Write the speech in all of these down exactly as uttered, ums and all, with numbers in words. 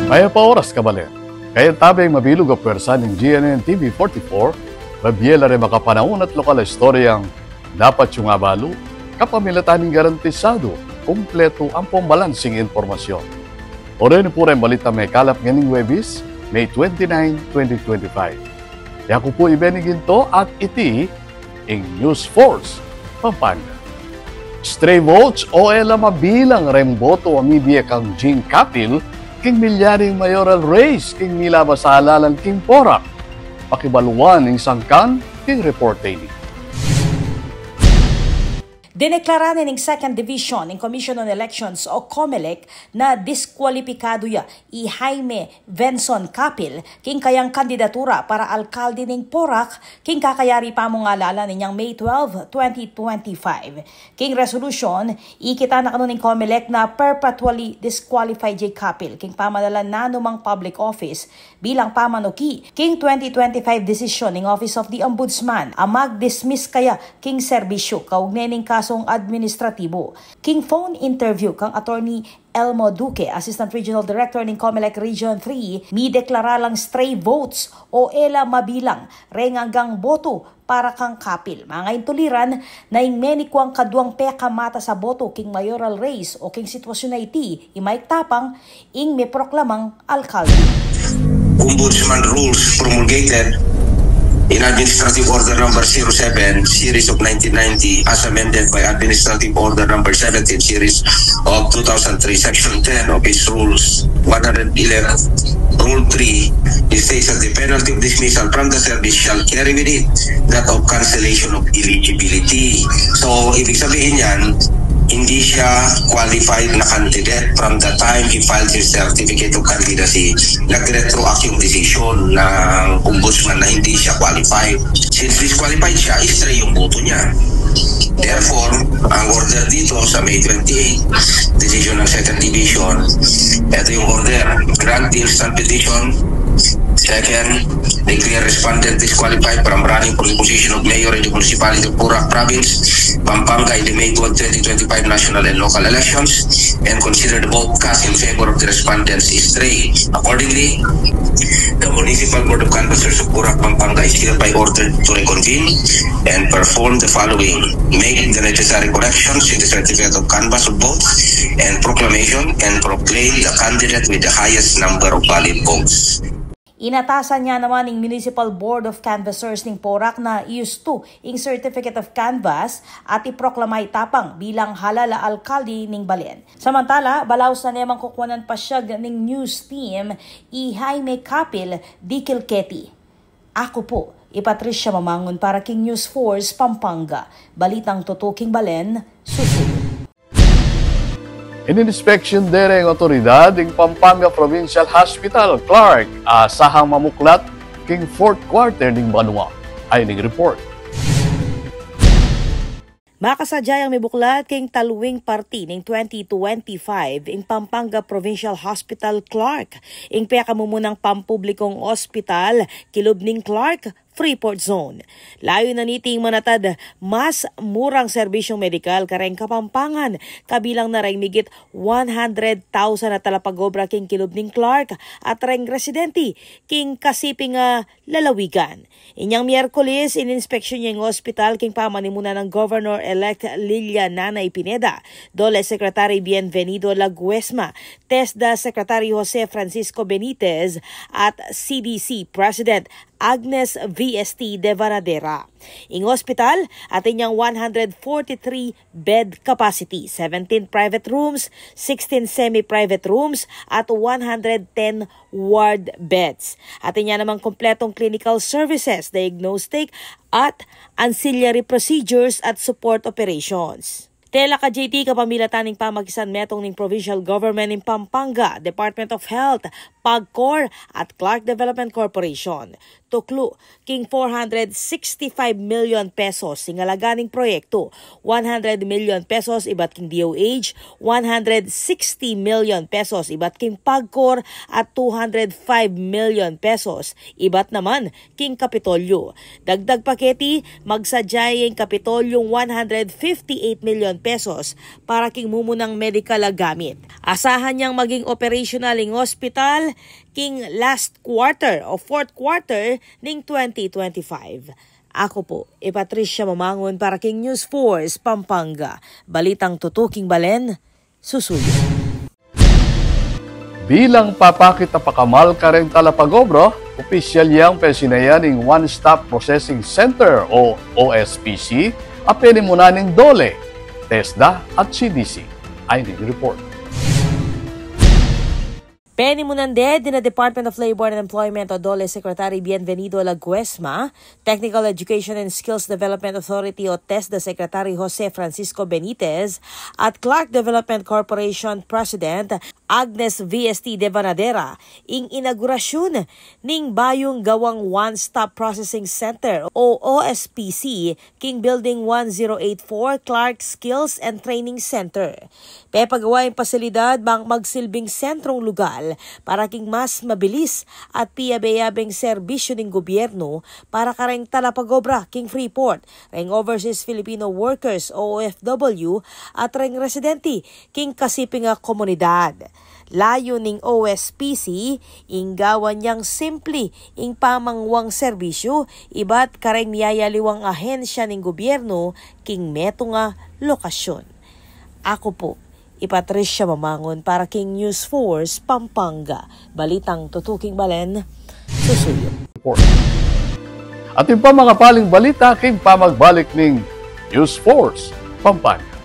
Mayap a oras, kabalen. Kayabe ing mabilug a pwersa ning G N N T V forty-four, mabie la reng makapanaun at lokal a istoryang dapat yung abalu, kapamilatan ning garantisadu, kumpletu ampong balansing impormasyon. Oreni pu reng balitang mekalap ngening Huwebes, May twenty-nine, twenty twenty-five. Yaku pu i Benny Ginto at iti ing News Force Pampanga. Stray votes o e la mabilang reng boto a mibie kang Jing Kapil king milyaring mayoral race king milabas a halalan king Porac. Pakibaluan ing sangkan king reporte ini. Dineklara ne ning Second Division ning Commission on Elections o COMELEC na diskwalipikadu ya i Jaime Venson Kapil king kayang kandidatura para alkalde ning Porac king kakayari pamung halalan inyang May twelve, twenty twenty-five. King resolution, ikit na kanu ning COMELEC na perpetually disqualified ya i Kapil king pamanalan nanumang public office bilang pamanuki king twenty twenty-five desisyon ning Office of the Ombudsman a mag-dismiss kaya king serbisyu kaugnay ning kasung administratibu. King phone interview kang Attorney Elmo Duque, Assistant Regional Director ning COMELEC Region three, mideklara lang stray votes o e la mabilang reng anggang boto para kang Kapil. Mangaintuliran na ing menikuang kaduang pekamatas a boto king mayoral race o king sitwasyun a iti i maikatapang ing meproklamang alkalde. Ombudsman rules promulgated in Administrative Order Number zero seven, Series of nineteen ninety, as amended by Administrative Order Number seventeen, Series of two thousand three, Section ten of its rules, one hundred eleven, Rule three, it states that the penalty of dismissal from the service shall carry with it that of cancellation of eligibility. So, ibig sabihin yan, hindi siya qualified na candidate from the time he filed his certificate of candidacy. Nag-retroact yung decision ng ombudsman na hindi siya qualified. Since disqualified siya, stray yung boto niya. Therefore, ang order dito sa May twenty-eight, decision ng Second Division, ito yung order. Grant the instant petition. Second, declare respondent disqualified from running for the position of mayor in the municipality of Porac Province, Pampanga, in the May twelve, twenty twenty-five national and local elections, and consider the vote cast in favor of the respondents stray. Accordingly, the Municipal Board of Canvassers of Porac, Pampanga is hereby ordered to reconvene and perform the following: make the necessary corrections in the certificate of canvass of votes and proclamation and proclaim the candidate with the highest number of valid votes. Inatasan na naman ning Municipal Board of Canvassers ning Porac na iustu ing Certificate of Canvass at iproklama itapang bilang halal a alkalde ning balen. Samantala, balaus na nemang kukuanan pasyag ning news team i Jaime Kapil dikil keti. Aku pu i Patricia Mamangun para king News Force Pampanga. Balitang tutu king balen, susu. Ininspeksyon de reng otoridad ing Pampanga Provincial Hospital, Clark, a asahang mamuklat king fourth quarter ning banua. Ayni ing report. Makasadya yang mibuklat king taluing parti ning twenty twenty-five ing Pampanga Provincial Hospital, Clark, ing pekamumunang pampublikong ospital kilub ning Clark, Freeport Zone. Layun na niti ing manatad mas murang serbisyung medikal kareng Kapampangan, kabilang na reng migit one hundred thousand a talapagobra king kilub ning Clark at reng residente king kasiping a lalawigan. Inyang Miyerkules, ininspeksyon ya ing ospital king pamanimunan nang Governor-elect Lilia Nanay Pineda, DOLE Secretary Bienvenido Laguesma, TESDA Secretary Jose Francisco Benitez, at C D C President Agnes V S T de Varadera. Ing ospital, atin yang one hundred forty-three bed capacity, seventeen private rooms, sixteen semi-private rooms, at one hundred ten ward beds. Atin ya namang kumpletong clinical services, diagnostic, at ancillary procedures at support operations. Tela ka J T, kapamilatan ning pamakisanmetung ning Provincial Government ning Pampanga, Department of Health, PAGCOR, at Clark Development Corporation. tuklu king four hundred sixty-five million pesos ing alaga ning proyektu, one hundred million pesos ibat king D O H, one hundred sixty million pesos ibat king PAGCOR, at two hundred five million pesos ibat naman king Kapitolyo. Dagdag pa keti, magsadya ya ing Kapitolyung one hundred fifty-eight million pesos para king mumunang medikal a gamit. Asahan yang maging operational ing ospital king last quarter o fourth quarter ning twenty twenty-five. Aku pu i Patricia Mamangun para king News Force Pampanga. Balitang tutuking balen, susuyu. Bilang papakit a pakamal kareng talapag-obra, opisyal yang pesinayan ing One Stop Processing Center o O S P C a penimunan ning DOLE, TESDA at C D C. Ayni ing report. Penimunan de ning Department of Labor and Employment o DOLE Secretary Bienvenido Laguesma, Technical Education and Skills Development Authority o TESDA Secretary Jose Francisco Benitez, at Clark Development Corporation President Agnes V S T Devanadera ing inagurasyun ning bayung gawang One Stop Processing Center o O S P C king Building one zero eight four Clark Skills and Training Center. Pepagawa ing pasilidad bang magsilbing sentrung lugal para king mas mabilis at piyabe-yabeng serbisyu ning gubyernu para kareng talapag-obra king Freeport, reng overseas Filipino workers o O F W, at reng residente king kasiping a komunidad. Layun ning O S P C ing gawan yang simpli ing pamangwang serbisyu ibat kareng miyayaliwang ahensya ning gubyernu king metung a lokasyun. Aku pu i Patricia Mamangun para king News Force Pampanga. Balitang tutuking balen, susuyu. At ing pamakapaling balita king pamagbalik ning News Force Pampanga.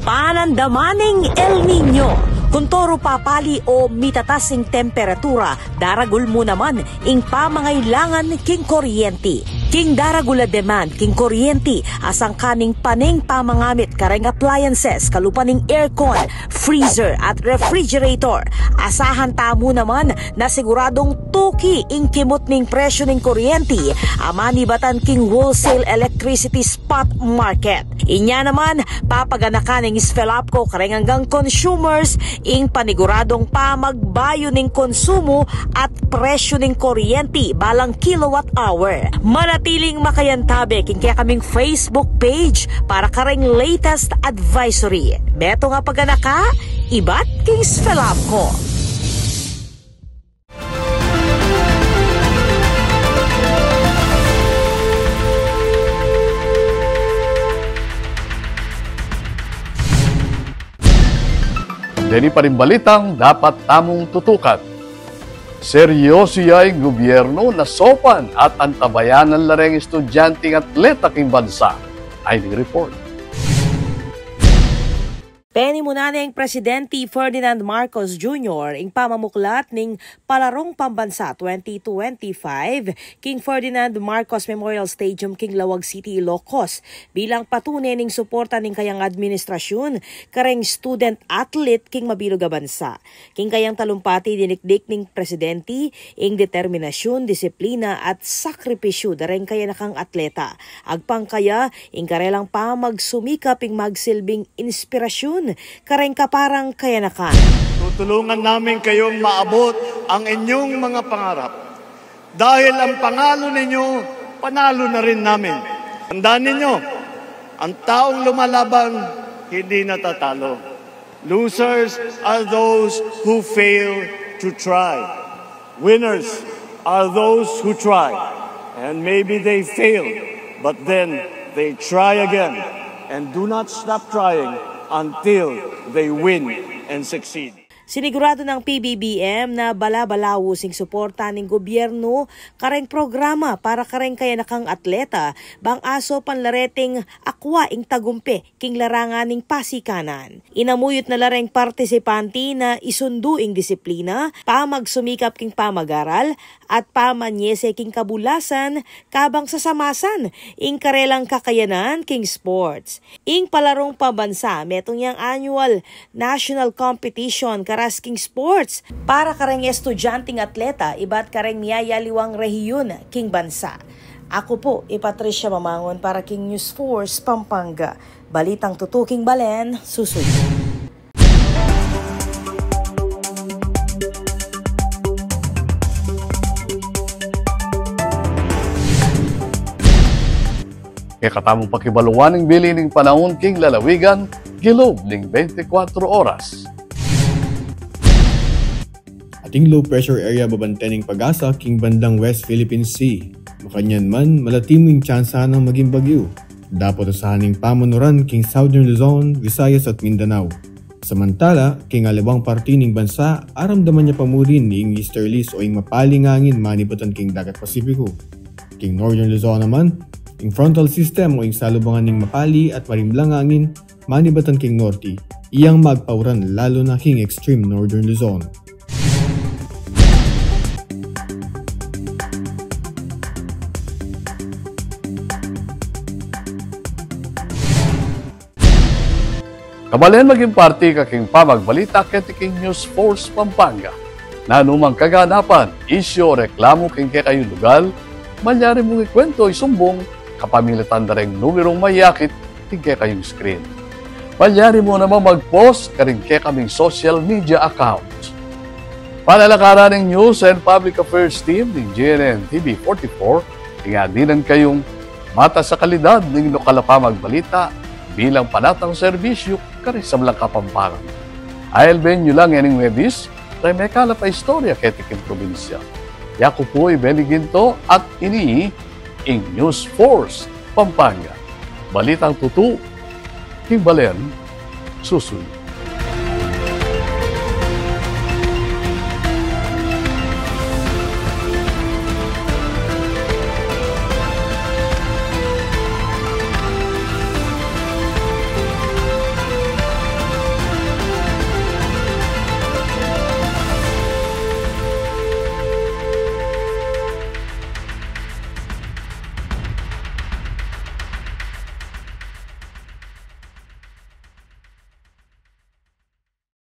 Panandaman ning El Niño. Kuntoru papali o mitatas ing temperatura, daragul mu naman ing pamangailangan king kuryenti. King daragul a demand king kuryenti, asangka ning paneng pamangamit kareng appliances kalupa ning aircon, freezer at refrigerator. Asahan tamu naman na siguradung tuki ing kimut ning presyu ning kuryenti a manibatan king wholesale electricity spot market. Inya naman, papaganakan ning SFELAPCO kareng anggang consumers ing paniguradung pamagbayu ning konsumu at presyu ning kuryenti balang kilowatt hour. Manatiling makayantabe king kekaming Facebook page para kareng latest advisory. Metung a paganaka ibat king SFELAPCO. Deni pa ring balitang dapat tamung tutukan. Seryoso ya ing gubyernu na saupan at antabayanan la reng estudyante at atleta king bansa. Ayni ing report. Penimunan neng Presidente Ferdinand Marcos Junior ing pamamuklat ning Palarung Pambansa twenty twenty-five king Ferdinand Marcos Memorial Stadium king Laoag City, Ilocos, bilang patune ning suporta ning kayang administrasyun kareng student athlete king mabilug a bansa. King kayang talumpati, dinikdik ning Presidente ing determinasyun, disiplina at sakripisyu da reng kayanakang atleta. Agpang kaya, ing karelang pamagsumikap ing magsilbing inspirasyun kareng kaparang kayanakan. Tutulungan namin kayong maabot ang inyong mga pangarap. Dahil ang panalo ninyo, panalo na rin namin. Tandaan ninyo, ang taong lumalaban, hindi natatalo. Losers are those who fail to try. Winners are those who try, and maybe they fail, but then they try again and do not stop trying until they win and succeed. Siniguradu nang P B B M na bala-balaus ing suporta ning gobyernu kareng programa para kareng kayanakang atleta, bang asopan la reting akua ing tagumpe king larangan ning pasikanan. Inamuyut na la reng partisipanti na isundu ing disiplina, pamagsumikap king pamagaral, at pamanyese king kabulasan, kabang sasamasan ing karelang kakayanan king sports. Ing palarung pambansa, metung yang annual national competition karas king sports para kareng estudyanting atleta ibat kareng miyayaliwang rehiyun king bansa. Aku pu i Patricia Mamangun para king News Force Pampanga. Balitang tutu king balen, susuyu. Kekatamung pakibaluan ing bili ning panaun king lalawigan, kilub ning bente kwatro oras. Ating low pressure area babanten ning pag-asa king bandang West Philippine Sea. Makanyan man, malatimu ing tsansa nang maging bagyu. Dapot usahan ing pamunuran king Southern Luzon, Visayas at Mindanao. Samantala, king alibang parti ning bansa, aramdaman ya pa murin ing easterlies o ing mapaling angin manibatan king dagat Pasipiko. King Northern Luzon naman, ing frontal system o ing salubangan ning mapali at marimlang angin manibatan king norte, iyang magpauran lalu na king extreme Northern Luzon. Kabalen, maging parti ka king pamagbalita keti king News Force Pampanga. Nanu mang kaganapan, isyu o reklamu king kekayung lugal, malyari mung ikwento, isumbung kapamilatan da reng numerung mayakit king kekayung screen. Malyari mu naman mag-post karing kekaming social media accounts. Panalakaran ning News and Public Affairs Team ning G N N T V forty-four, ing adinan kayung matas a kalidad ning lokal a pamagbalita bilang panatang serbisyu karing sablang Kapampangan. Ailben yu la ngening Huwebes, reng mekalap a istorya keti king probinsya. Yaku pu i Benny Ginto at ini ing News Force Pampanga. Balitang tutu king balen, susuyu.